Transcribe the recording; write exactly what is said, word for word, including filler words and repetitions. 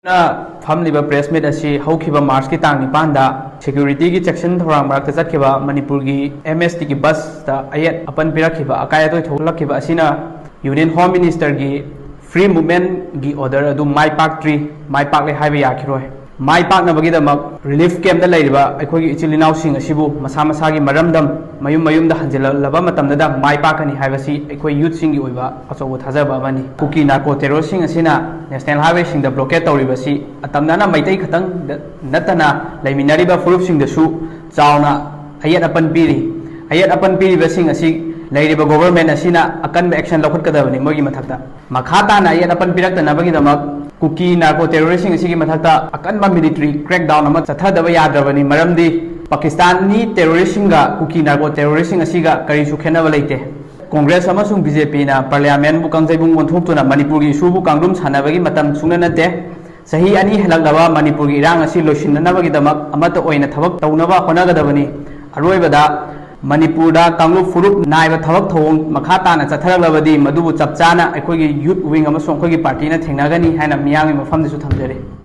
ꯅ ꯐꯝꯂꯤꯕ press meet ꯑꯁꯤ ꯍꯧꯈꯤꯕ March ꯀꯤ ꯇꯥꯡ ꯅꯤꯄꯥꯟꯗ security ꯒꯤ ꯆꯦꯛꯁꯤꯟ ꯊꯧꯔꯥꯡ ꯃꯔꯛꯇ ꯆꯠꯈꯤꯕ ꯃꯅꯤꯄꯨꯔꯒꯤ M S T ꯒꯤ bus ꯇ ꯑꯌꯦꯠ ꯑꯄꯟ ꯄꯤꯔꯛꯈꯤꯕ, ꯑꯀꯥꯏ ꯑꯇꯣꯏ ꯊꯣꯛꯂꯛꯈꯤꯕ ꯑꯁꯤꯅ Union Home Minister ꯒꯤ free movement ꯒꯤ order ꯑꯗꯨ ꯃꯥꯏ ꯄꯥꯛꯇ꯭ꯔꯤ, ꯃꯥꯏ ꯄꯥꯛꯂꯦ ꯍꯥꯏꯕ ꯌꯥꯈꯤꯔꯣꯏ꯫ ꯃꯥꯏ ꯄꯥꯛꯅꯕꯒꯤꯗꯃꯛ relief camp ꯇ ꯂꯩꯔꯤꯕ ꯑꯩꯈꯣꯏꯒꯤ ꯏꯆꯤꯜ ꯏꯅꯥꯎꯁꯤꯡ ꯑꯁꯤꯕꯨ ꯃꯁꯥ ꯃꯁꯥꯒꯤ ꯃꯔꯝꯗꯝ ꯃꯌꯨꯝ ꯃꯌꯨꯝꯗ ꯍꯟꯖꯤꯜꯂꯛꯂꯕ ꯃꯇꯝꯗꯗ ꯃꯥꯏ ꯄꯥꯛꯀꯅꯤ ꯍꯥꯏꯕꯁꯤ ꯑꯩꯈꯣꯏ youth ꯁꯤꯡꯒꯤ ꯑꯣꯏꯕ ꯑꯆꯧꯕ ꯊꯥꯖꯕ ꯑꯃꯅꯤ꯫ ꯀꯨꯀꯤ narco terrorist ꯁꯤꯡ ꯑꯁꯤꯅ national highway ꯁꯤꯡꯗ blockade ꯇꯧꯔꯤꯕꯁꯤ ꯑꯇꯝꯅꯅ ꯃꯩꯇꯩ ꯈꯛꯇꯪ ꯅꯠꯇꯅ ꯂꯩꯃꯤꯟꯅꯔꯤꯕ ꯐꯨꯔꯨꯞꯁꯤꯡꯗꯁꯨ ꯆꯥꯎꯅ ꯑꯌꯦꯠ ꯑꯄꯟ ꯄꯤꯔꯤ꯫ ꯑꯌꯦꯠ ꯑꯄꯟ ꯄꯤꯔꯤꯕꯁꯤꯡ ꯑꯁꯤ ꯂꯩꯔꯤꯕ government ꯑꯁꯤꯅ ꯑꯀꯟꯕ action ꯂꯧꯈꯠꯀꯗꯕꯅꯤ ꯃꯣꯏꯒꯤ ꯃꯊꯛꯇ꯫ ꯃꯈꯥ ꯇꯥꯅ ꯑꯌꯦꯠ ꯑꯄꯟ ꯄꯤꯔꯛꯇꯅꯕꯒꯤꯗꯃꯛ ꯀꯨꯀꯤ narco terrorist ꯁꯤꯡ ꯑꯁꯤꯒꯤ ꯃꯊꯛꯇ ꯑꯀꯟꯕ military crackdown ꯑꯃ ꯆꯠꯊꯗꯕ ꯌꯥꯗ꯭ꯔꯕꯅꯤ꯫ ꯃꯔꯝꯗꯤ ꯄꯥꯀꯤꯁꯇꯥꯟꯒꯤ terrorist ꯁꯤꯡꯒ ꯀꯨꯀꯤ narco terrorist ꯁꯤꯡ ꯑꯁꯤꯒ ꯀꯔꯤꯁꯨ ꯈꯦꯠꯅꯕ ꯂꯩꯇꯦ꯫ ꯀꯣꯡꯒ꯭ꯔꯦꯁ ꯑꯃꯁꯨꯡ B J P ꯅ parliament ꯕꯨ ꯀꯥꯡꯖꯩꯕꯨꯡ ꯑꯣꯟꯊꯣꯛꯇꯨꯅ ꯃꯅꯤꯄꯨꯔꯒꯤ issue ꯕꯨ ꯀꯥꯡꯗ꯭ꯔꯨꯝ ꯁꯥꯟꯅꯕꯒꯤ ꯃꯇꯝ ꯁꯨꯡꯅ ꯅꯠꯇꯦ꯫ ꯆꯍꯤ ꯑꯅꯤ ꯍꯦꯜꯂꯛꯂꯕ ꯃꯅꯤꯄꯨꯔꯒꯤ ꯏꯔꯥꯡ ꯑꯁꯤ ꯂꯣꯏꯁꯤꯟꯅꯅꯕꯒꯤꯗꯃꯛ ꯑꯃꯠꯇ ꯑꯣꯏꯅ ꯊꯕꯛ ꯇꯧꯅꯕ ꯍꯣꯠꯅꯒꯗꯕꯅꯤ꯫ ꯑꯔꯣꯏꯕꯗ, ꯃꯅꯤꯄꯨꯔꯗ ꯀꯥꯡꯂꯨꯞ ꯐꯨꯔꯨꯞ ꯅꯥꯏꯕ ꯊꯕꯛ ꯊꯧꯑꯣꯡ ꯃꯈꯥ ꯇꯥꯅ ꯆꯠꯊꯔꯛꯂꯕꯗꯤ ꯃꯗꯨꯕꯨ ꯆꯞ ꯆꯥꯅ ꯑꯩꯈꯣꯏꯒꯤ youth wing ꯑꯃꯁꯨꯡ ꯑꯩꯈꯣꯏꯒꯤ party ꯅ ꯊꯦꯡꯅꯒꯅꯤ ꯍꯥꯏꯅ ꯃꯤꯌꯥꯝꯒꯤ ꯃꯐꯝꯗꯁꯨ ꯊꯝꯖꯔꯤ꯫